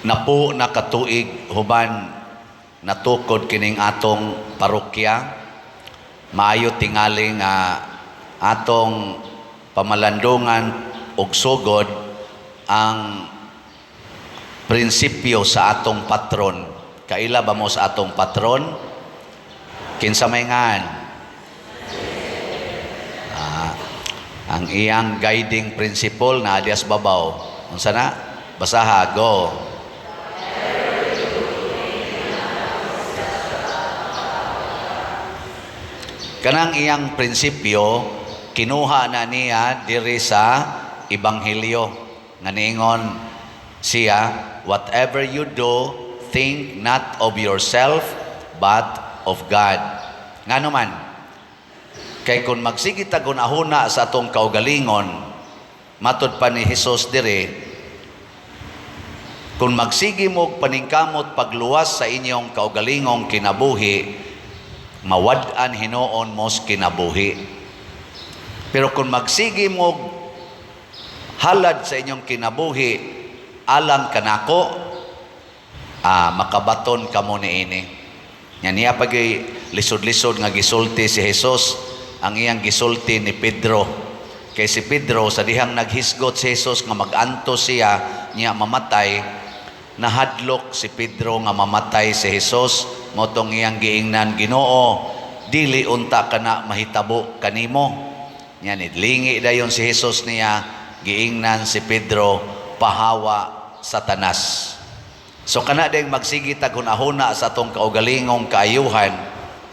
Napo na katuig human natukod kining atong parokya. Maayo tingali nga atong pamalandungan og sugod ang prinsipyo sa atong patron. Kaila ba mo sa atong patron? Kinsa may ngan? Ang iyang guiding principle na dias babaw. Unsa na? Basaha, go. Kanang iyang prinsipyo kinuha na niya diri sa Ebanghelyo nga niingon siya, "Whatever you do, think not of yourself but of God." Ngano man? Kay kung magsige tag hunahuna sa atong kaugalingon, matud pa ni Hesus diri, kung magsige mo paningkamot pagluwas sa inyong kaugalingong kinabuhi, mawad-an hinuon mos kinabuhi. Pero kung magsige mo halad sa inyong kinabuhi alang kanako, makabaton kamo niini. Nya niya pagay lisod-lisod nga gisulti si Jesus, ang iyang gisulti ni Pedro. Kay si Pedro, sa dihang naghisgot si Jesus nga mag-antos siya niya mamatay, nahadlok si Pedro nga mamatay si Jesus. Mao tong iyang giingnan, "Ginoo, dili unta kana mahitabo kanimo." Nya nidlingi dayon si Jesus niya, giingnan si Pedro, "Pahawa, Satanas." So kana ding magsige tag hunahuna sa atong kaugalingong kaayuhan,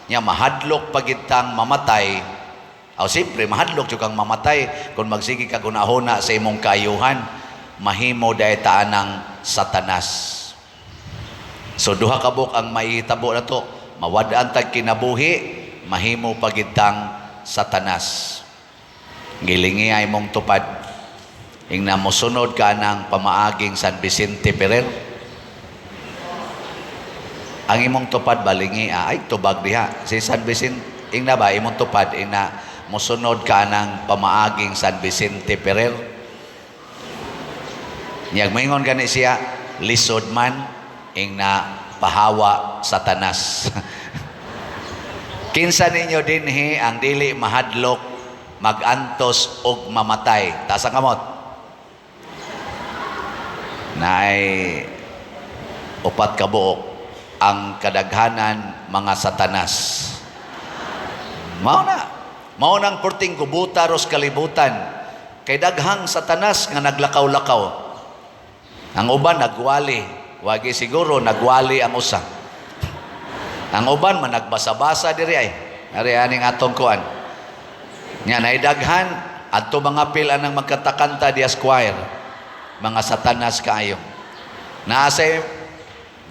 nya mahadlok pagid tang mamatay. Aw, siyempre mahadlok jud kang mamatay kung magsige kag hunahuna sa imong kaayuhan, mahimo diay ta anang Satanas. So duha ka buok ang mahitabo nato, mawad-an tag kinabuhi, mahimo pagid tang Satanas. Gilingi ay mong tupad. Ingna mosunod ka ng pamaaging San Vicente Ferrer. Ang imong tupad balingi, ay tubag diha. Si San Vicente, ingna ba imong tupad, ingna mosunod ka ng pamaaging San Vicente Ferrer. Niyag moingon gani siya, "Lisod man," ingna, "Pahawa, Satanas." Kinsa ninyo dinhi ang dili mahadlok magantos og mamatay? Taas ang kamot. Naay upat ka buok, ang kadaghanan mga satanas. Mao na. Mao nang perting gubuta ros kalibutan. Kay daghang satanas nga naglakaw-lakaw. Ang uban nagwali. Wagi siguro nagwali ang usa. Ang uban man nagbasa-basa diri ay. Ari aning atong kuan. Nya nay daghan adto mga pil anang magkanta-kanta diya choir. Mga satanas kaayo. Naa say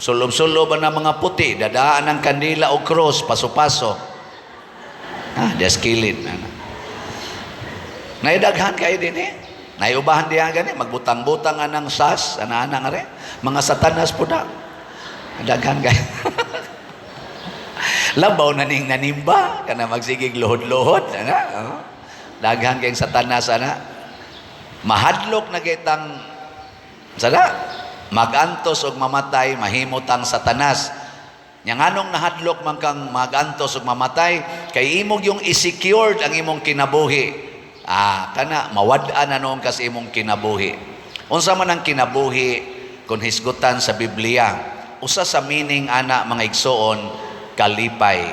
sulob-sulob na mga puti, dadaan ng kandila o cross, paso-paso. Ah, diya kilid. Ana. Naidaghan kayo din eh. Naiubahan diya gani, magbutang-butang anang sas, ana-ana nga rin. Mga satanas po na. Daghan kayo. Labaw na ning nanimba, kana magsigig luhod-luhod. Ana, oh. Daghan kayong satanas, ana. Mahadlok na kitang, sana, magantos og mamatay, mahimot ang satanas. Nya nganong nahadlok man kang magantos og mamatay, kay imong yung i-secured ang imong kinabuhi. Ah, kana mawad-an na noon kas imong kinabuhi. Unsa man ang kinabuhi kung hisgutan sa Biblia? Usa sa meaning ana, mga igsoon, kalipay.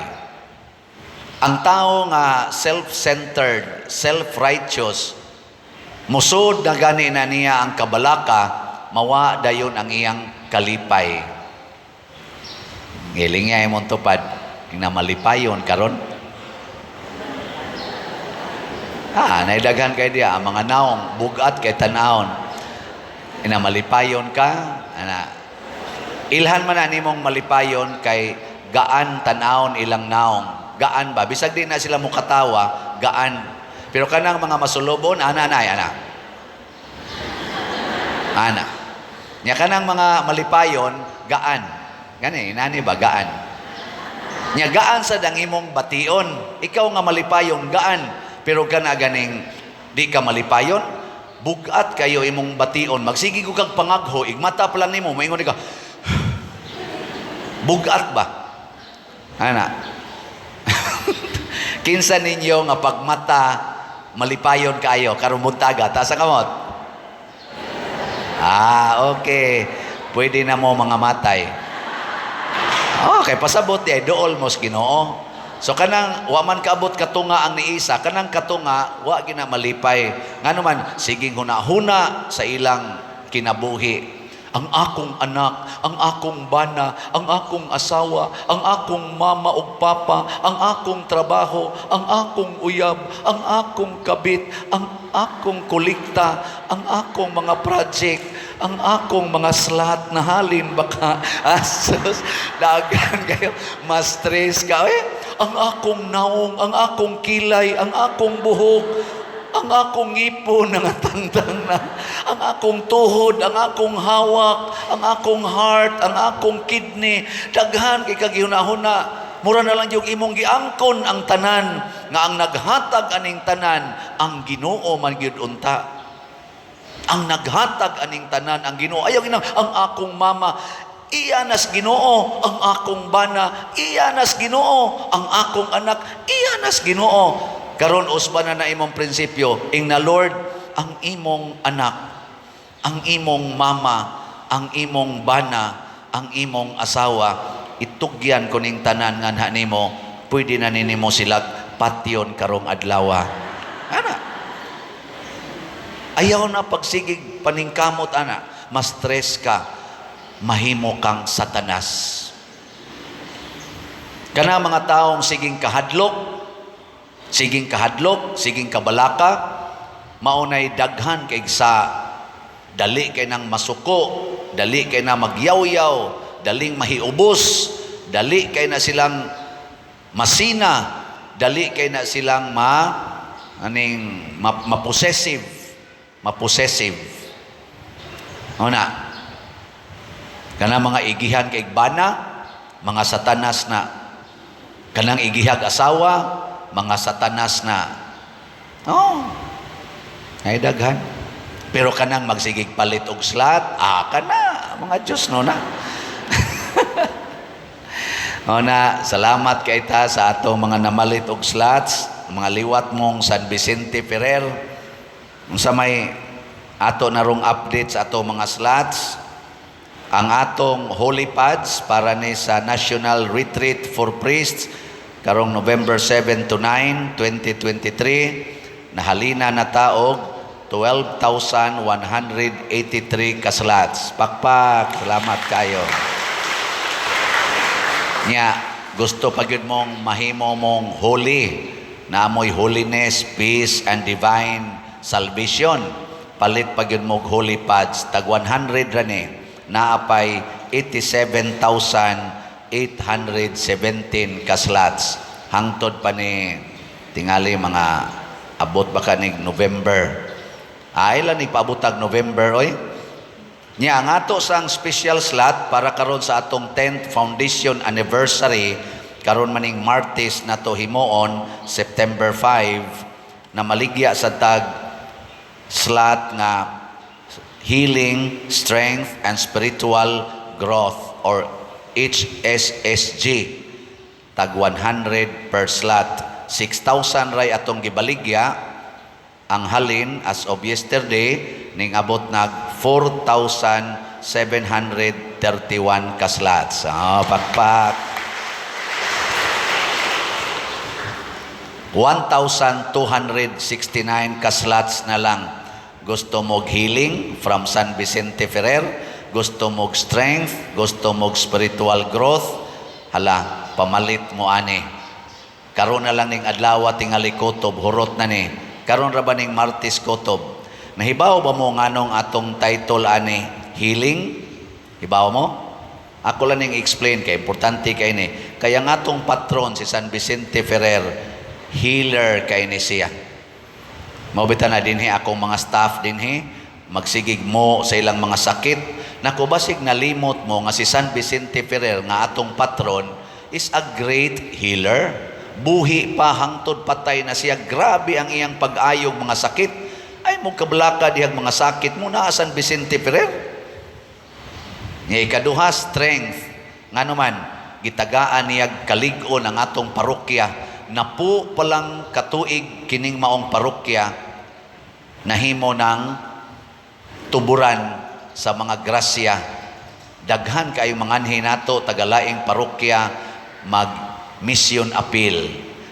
Ang tao nga self-centered, self-righteous, musod na gani na niya ang kabalaka, mawa dayon ang iyang kalipay. Ngiling niya imong tupad, nga malipayon karon. Ah, naidaghan kay diya ang mga naong bugat kay tanawon. Ina malipayon ka, ana. Ilhan man na nimong malipayon kay gaan tanawon ilang naong. Gaan ba? Bisag di na sila mukatawa, gaan. Pero kanang mga masulobon, ana na ana. Ana. Nya kanang mga malipayon, gaan. Gani, inani ba gaan? Nya gaan sa dang imong bation. Ikaw nga malipayon, gaan. Pero kana ganing di ka malipayon, Bugat kayo imong bation, magsige ko kag pangagho, igmata pa lang nimo, maingon ka, bugat ba? Ana. Kinsa ninyo nga pagmata malipayon kayo karong buntaga? Taas ang kamot. Ah, okay. Pwede na mo mga matay. Okay, pasabot di ay dool mo sa Ginoo. So kanang wa man kaabot katunga ang niisa, kanang katunga wa gina malipay. Ngano man siging huna-huna sa ilang kinabuhi. Ang akong anak, ang akong bana, ang akong asawa, ang akong mama ug papa, ang akong trabaho, ang akong uyab, ang akong kabit, ang akong kolekta, ang akong mga project, ang akong mga slot na halin baka asus, daghan kayo, mas stress ka. Eh, ang akong naong, ang akong kilay, ang akong buhok, ang akong ngipon nangatangtang na, ang akong tuhod, ang akong hawak, ang akong heart, ang akong kidney, daghan kay kagihuna-huna. Mura na lang yung imong giangkon ang tanan, nga ang naghatag aning tanan, ang Ginoo man gyud unta. Ang naghatag aning tanan ang Ginoo. Ayaw ginang ang akong mama, iya nas Ginoo, ang akong bana, iya nas Ginoo, ang akong anak, iya nas Ginoo. Karon usba na na imong prinsipyo, ing na Lord, ang imong anak, ang imong mama, ang imong bana, ang imong asawa, itugyan ko ning tanan nga nimo, pwede na nimo sila patyon karong adlaw. Ana. Ayaw na pagsigig paningkamot ana, mas stress ka, mahimo kang satanas. Kana mga taong siging kahadlok, siging kahadlok, siging kabalaka, maunay daghan kay sa dali kay nang masuko, dali kay na magyawyaw, daling mahiubos, dali kay na silang masina, dali kay na silang ma aning ma, mapossessive, mapossessive. Una, kana mga igihan kay bana, mga satanas na. Kanang igihag asawa, mga satanas na. Oh. Ay daghan. Pero kanang magsigig palit og slot, ah, kana mga Diyos no na. O na, salamat kay ta sa atong mga namalit og slots, mga liwat mong San Vicente Ferrer. Unsa may ato narong update sa atong mga slots? Ang atong holy pads para ni sa National Retreat for Priests karong November 7 to 9, 2023, nahalina na ta og 12,183 ka slots. Pakpak, salamat kayo. Nya, gusto pa gyud mong mahimo mong holy, na amoy holiness, peace, and divine salvation. Palit pa gyud mo og holy pads, tag 100 ra ni, naa pay 87,817 ka slots. Hangtod pa ni tingali mga abot ba ka ni November. Ay lang ni paabotag November oy. Nya ang ato sang special slot para karon sa atong 10th foundation anniversary karon maning Martes na to himuon September 5 na maligya sa tag slot nga Healing, Strength and Spiritual Growth or HSSG, tag 100 per slot. 6,000 ray atong gibaligya. Ang halin as of yesterday ning abot nag 4,731 ka slots. Ah, pakpak. 1,269 ka slots na lang. Gusto mo healing from San Vicente Ferrer, gusto mo strength, gusto mo spiritual growth, hala, pamalit mo ani. Karon na lang ning adlaw tingali kutob, hurot na ni. Karon ra ba ning Martes kutob? Nahibaw ba mo nganong atong title ani healing? Hibaw mo? Ako lang ning explain kay importante kay ni. Kaya nga atong patron si San Vicente Ferrer, healer kay ni siya. Mao bitaw na dinhi akong mga staff dinhi magsigig mo sa ilang mga sakit. Nako, basig nalimot mo nga si San Vicente Ferrer nga atong patron is a great healer. Buhi pa hangtod patay na siya, grabe ang iyang pag-ayog mga sakit. Ay mo kabalaka dihag mga sakit mo naa San Vicente Ferrer. Nga ikaduha, strength. Ngano man, gitagaan niyag kalig-on ang atong parokya. Napo palang katuig kining maong parokya nahimo ng tuburan sa mga grasya. Daghan kayo manganhi nato tagalaing parokya mag mission appeal.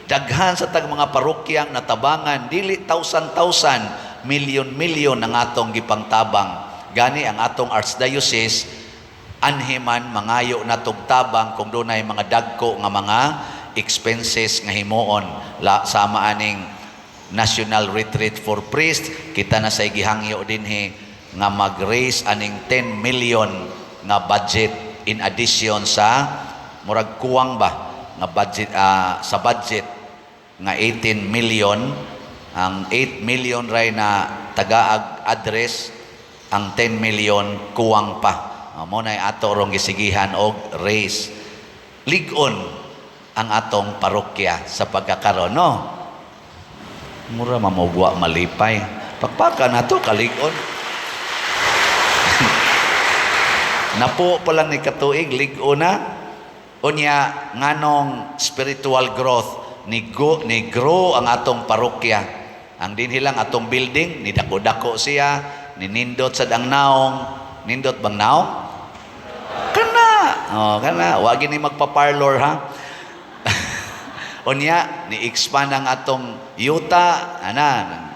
Daghan sa tag mga parokyang natabangan, dili thousand thousand, milyon milyon ang atong gipangtabang. Gani ang atong archdiocese anhi man mangayo natog tabang kung dunay mga dagko nga mga expenses nga himuon la, sama aning National Retreat for Priests. Kita na sa gihangyo dinhi nga mag-raise aning 10 million nga budget in addition sa murag kuwang ba nga budget, sa budget nga 18 million. Ang 8 million ray na tagaag address, ang 10 million kuwang pa. Mo na ato rong gisigihan og raise. Lig-on ang atong parokya sa pagkakaron, no? Mura mamugwa malipay. Pakpaka na to kalig-on. Napo pa lang ni katuig, lig-on na. Unya, nganong spiritual growth, ni grow ang atong parokya. Ang dinhi lang atong building, ni dako-dako siya, ni nindot sad ang naong. Nindot bang naong? Kana. Oh, kana. Wa gini magpa-parlor ha. Unya, ni-expand ang atong yuta, ana,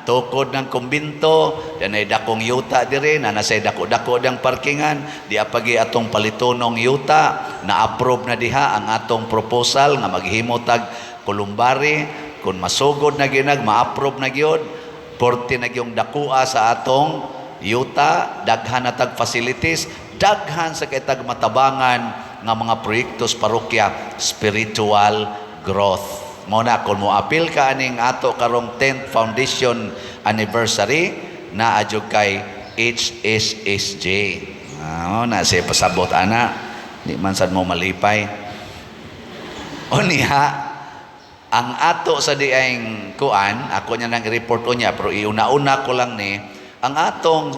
tukod ng kumbinto, ay dakong yuta dire, na nasa dako-dako dang parkingan, di apagi atong palitonong yuta, na-approve na diha ang atong proposal nga maghimo tag columbary. Kung masugod na ginag, ma-approve na gyud, porte na gyung dakua sa atong yuta, daghan na tag facilities, daghan sa kay tag matabangan nga mga proyektos parokya, spiritual growth. Mo na kung mo apil ka aning ato karong 10th foundation anniversary na adyo kay HSSJ. Ah, na siya pasabot ana. Di man sad mo malipay. O niya, ang ato sa diang kuan, ako niya nang report unya, pero iuna-una ko lang ni, ang atong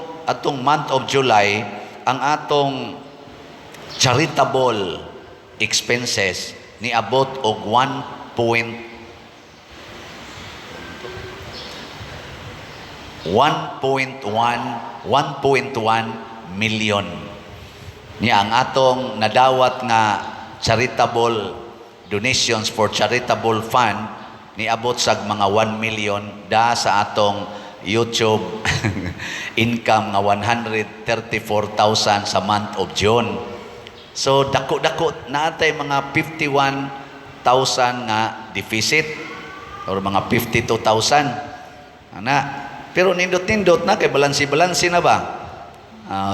month of July, ang atong charitable expenses niabot og 1 point 1.1 1.1 million. Niya ang atong nadawat nga charitable donations for charitable fund niabot sag mga 1 million da sa atong YouTube income nga 134,000 sa month of June. So dako-dako naatay mga 51,000 nga deficit or mga 52,000. Ana, pero nindot-nindot na kay balansi-balansi na ba?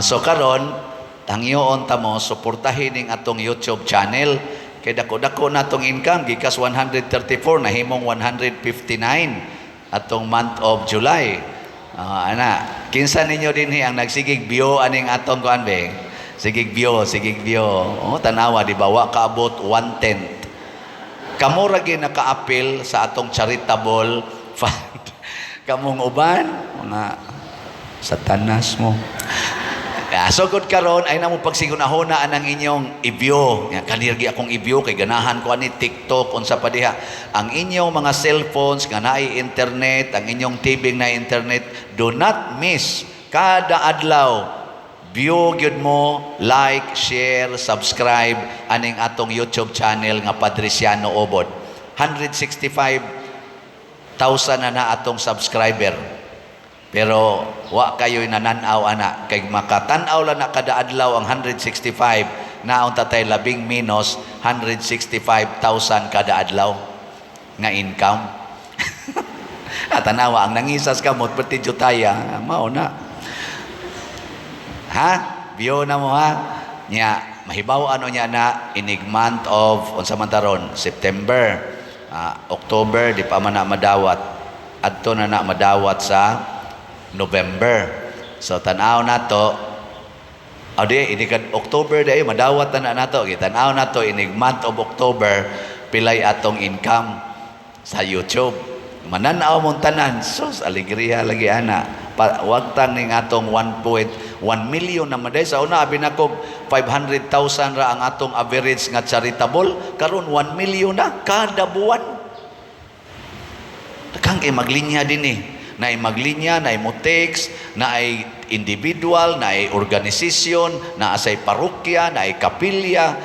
So karon tangyoon ta mo suportahin ning atong YouTube channel kay dako-dako na atong income gikas 134 nahimong 159 atong month of July. Ana, kinsa ninyo dinhi ang nagsigig view aning atong kuan be? Sigig view, sigig view. Oh, tanawa di ba wa kaabot one tenth. Kamo ra gyud naka-apil sa atong charitable fund. Kamong uban, mga satanas mo. Yeah, so good karon ay namo pagsigunahona ang inyong i-view. Ya, kanirgi akong i-view kay ganahan ko ani TikTok unsa pa diha. Ang inyong mga cellphones nga naay internet, ang inyong TV na internet, do not miss kada adlaw view gyud mo, like, share, subscribe aning atong YouTube channel nga Padriciano Obod. 165,000 na na atong subscriber. Pero wa kayo'y nananaw ana kay makatan-aw lang na kada adlaw ang 165 naon tatay labing minus 165,000 kada adlaw nga income. At tanawa ang nangisas kamot perti jutaya mao na. Ha? View na mo ha? Nya mahibaw ano niya na inig month of unsa man taron September, October di pa man na madawat. Adto na na madawat sa November. So tan-aw nato o di inig October di madawat na na nato. Gitan-aw nato inig month of October pilay atong income sa YouTube. Mananaw mong tanan, sus alegria lagi ana. Pa, wagtang ning atong 1.1 million na man sa una, abi nako 500,000 ra ang atong average nga charitable, karon 1 million na kada buwan. Kang kay maglinya din eh. Na ay maglinya, na ay mo text, na ay individual, na ay organisasyon, na asay parokya, na ay kapilya.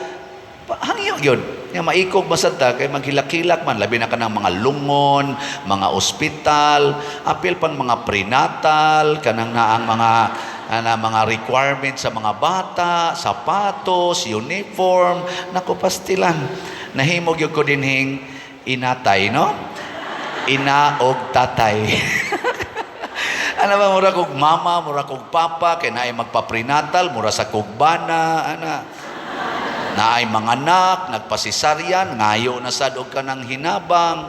Hangyo yun. Nga maikog masad ta kay maghilak-hilak man, labi na kanang mga lungon, mga ospital, apil pang mga prenatal, kanang naang mga ana mga requirements sa mga bata, sapatos, uniform, naku, pastilan. Nahimo gyud ko dinhing inatay, no? Ina og tatay. Ano ba, mura kog mama, mura kog papa, kay naay magpa-prenatal, mura sa kog bana, ana. Naay manganak, nagpasisaryan, ngayo na sad og kanang hinabang,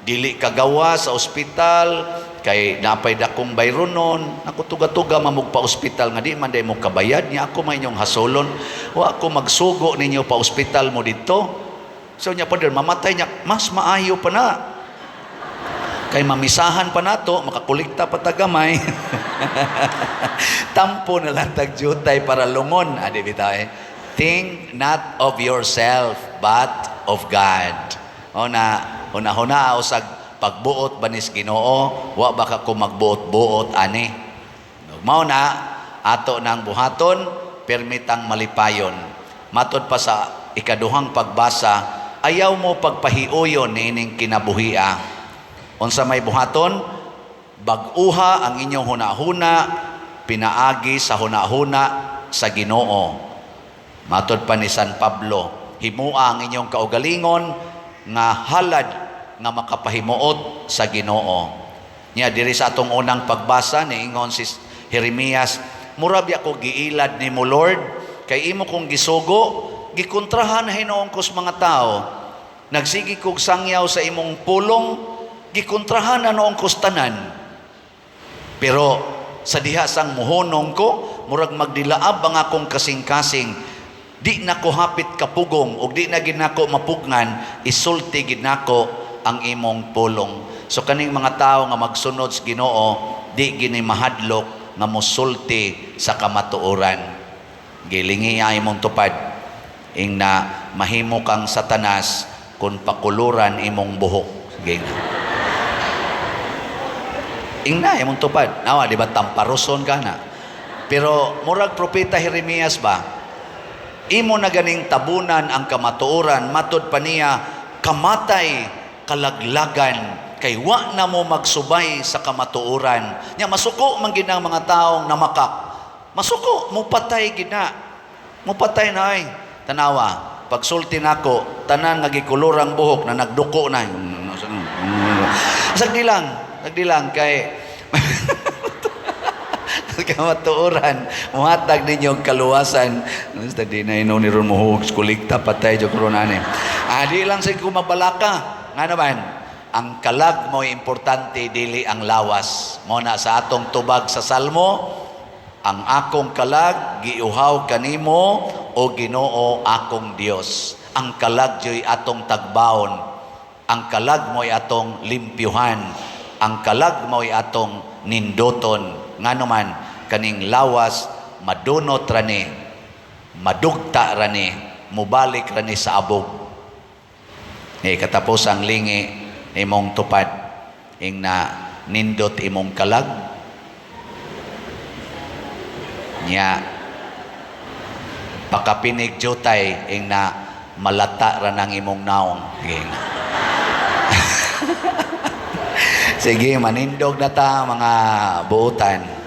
dili kagawa sa ospital, kay napay dakong bayronon, naku, tuga-tuga mamug pa ospital nga di man day mo kabayad niya ako may inyong hasolon, wa ako magsugo ninyo pa ospital mo dito. So nya, "Father, mamatay niya," mas maayo pa na. Kay mamisahan pa nato, makakolekta pa ta gamay. Tampo na lang tag jutay para lungon. Adi bitaw eh. Think not of yourself, but of God. O na, huna-huna usag pagbuot ba nis Ginoo, wa ba ka ko magbuot-buot ani. Mao na ato nang buhaton, permitang malipayon. Matod pa sa ikaduhang pagbasa, ayaw mo pagpahiuyon niining kinabuhia. Unsa may buhaton? Bag-uha ang inyong hunahuna pinaagi sa hunahuna sa Ginoo. Matod pa ni San Pablo, himua ang inyong kaugalingon nga halad nga makapahimuot sa Ginoo. Nya diri sa atong unang pagbasa, niingon si Jeremias, "Mura biya ko giilad nimo, Lord, kay imo kong gisugo, gikontrahan na hinuon ko sa mga tao. Nagsigi kog sangyaw sa imong pulong, gikontrahan na noon ko sa tanan. Pero sa diha sang muhunong ko, murag magdilaab ang akong kasing-kasing. Di na ko hapit kapugong ug di na gid nako mapugngan, isulti gid nako ang imong pulong." So kaning mga tawo nga magsunod sa Ginoo, di gini mahadlok nga mosulti sa kamatuoran. Gilingi ay imong tupad ing na mahimo kang Satanas kung pakuluran imong buhok. Sige na. Ing na imong tupad. Nawa, di ba tamparuson ka na? Pero murag propeta Jeremias ba? Imo na ganing tabunan ang kamatuoran, matod pa niya, kamatay, kalaglagan, kay wa na mo magsubay sa kamatuoran. Nya masuko man gid ang mga taong namakak. Masuko, mupatay gid na. Mupatay na ay. Tanawa, pagsulti nako, tanan nga gikulurang buhok na nagduko na. Sagdi lang kay kamatuoran muhatag ninyo og kaluwasan. Basta di na ino ni ron mo kulikta patay jud karon ani. Ah, di lang sa ko mabalaka. Nga naman, ang kalag mo importante, dili ang lawas. Mo na sa atong tubag sa Salmo, "Ang akong kalag giuhaw kanimo, o Ginoo akong Dios." Ang kalag joy atong tagbaon. Ang kalag mo'y atong limpyuhan. Ang kalag mo'y atong ninduton. Ngano man, kaning lawas madunot rani, madugta rani, mubalik rani sa abog. Eh, katapos ang lingi imong tupad ing na nindot imong kalag nya pakapinig jutay ing na malata ra nang imong naong. Sige na. Sige, manindog na ta mga buutan.